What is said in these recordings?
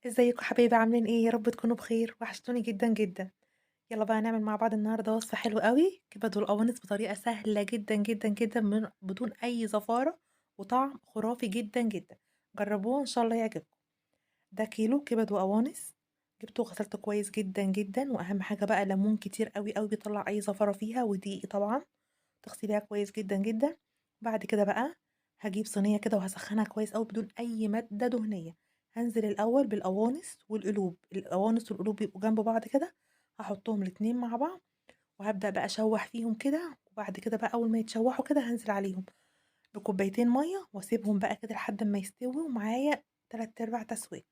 ازيكم حبايبي؟ عاملين ايه؟ يا رب تكونوا بخير، وحشتوني جدا جدا. يلا بقى نعمل مع بعض النهارده وصفه حلوة قوي، كبد والقوانص بطريقة سهلة جدا جدا جدا بدون اي زفاره، وطعم خرافي جدا جدا. جربوه ان شاء الله يعجبكم. ده كيلو كبد وقوانص، جبته وغسلته كويس جدا جدا، واهم حاجة بقى ليمون كتير قوي قوي بيطلع اي زفاره فيها، ودقيق طبعا تغسليها كويس جدا جدا. بعد كده بقى هجيب صينية كده وهسخنها كويس قوي بدون اي مادة دهنية. هنزل الاول بالقوانص والقلوب، القوانص والقلوب بيبقوا جنب بعض كده، هحطهم الاتنين مع بعض وهبدا بقى اشوح فيهم كده. وبعد كده بقى اول ما يتشوحوا كده هنزل عليهم بكوبايتين مية واسيبهم بقى كده لحد ما يستووا معايا 3/4 تسويه،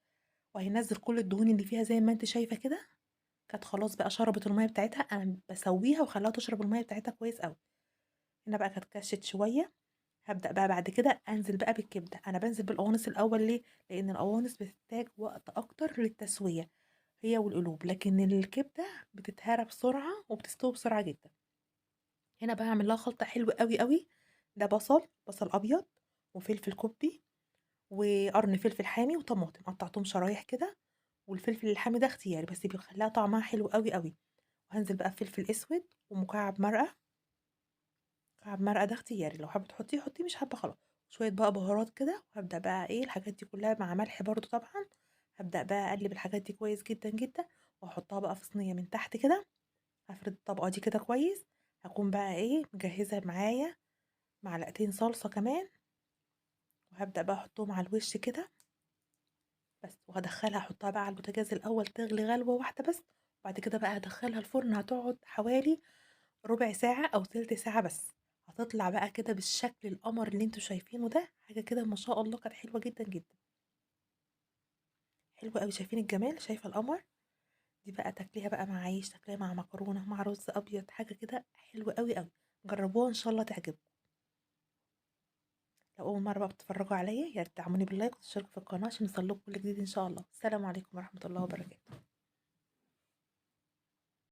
وهينزل كل الدهون اللي فيها زي ما انت شايفه كده. كانت خلاص بقى شربت المية بتاعتها، انا بسويها وخليها تشرب المية بتاعتها كويس قوي. هنا بقى كانت كشت شوية. هبدأ بقى بعد كده أنزل بقى بالكبدة. أنا بنزل بالقوانص الأول ليه؟ لأن القوانص بتحتاج وقت أكتر للتسوية هي والقلوب، لكن الكبدة بتتهرى بسرعة وبتستوي بسرعة جدا. هنا بقى هعمل لها خلطة حلوة قوي قوي. ده بصل أبيض وفلفل كوبي وقرن فلفل حامي وطماطم، قطعتهم شرايح كده، والفلفل الحامي ده اختياري بس بيخليها طعمها حلو قوي قوي. وهنزل بقى بفلفل أسود ومكعب مرقة، مكعب مرقة ده اختياري، لو حابة تحطيه حطيه، مش حابة خلاص. شوية بقى بهارات كده، وهبدأ بقى ايه الحاجات دي كلها مع ملح برضو طبعا. هبدأ بقى اقلب الحاجات دي كويس جدا جدا، واحطها بقى في صينية من تحت كده. هفرد الطبقة دي كده كويس. هكون بقى ايه مجهزة معايا معلقتين صلصة كمان، وهبدأ بقى احطهم على الوش كده بس، وهدخلها احطها بقى على البوتاجاز الاول تغلي غلوة واحدة بس، وبعد كده بقى هدخلها الفرن. هتقعد حوالي ربع ساعة او تلت ساعة بس، هتطلع بقى كده بالشكل القمر اللي انتوا شايفينه ده. حاجة كده ما شاء الله، كانت حلوة جدا جدا، حلوة قوي. شايفين الجمال؟ شايفه القمر؟ دي بقى تاكليها بقى مع عيش، تاكليها مع مكرونه، مع رز ابيض، حاجة كده حلوة قوي قوي. جربوها ان شاء الله تعجبكم. لو اول مرة بقى بتتفرجوا عليا يا ريت تدعموني بال like وتشتركوا في القناة عشان يوصلكوا كل جديد ان شاء الله. السلام عليكم ورحمة الله وبركاته.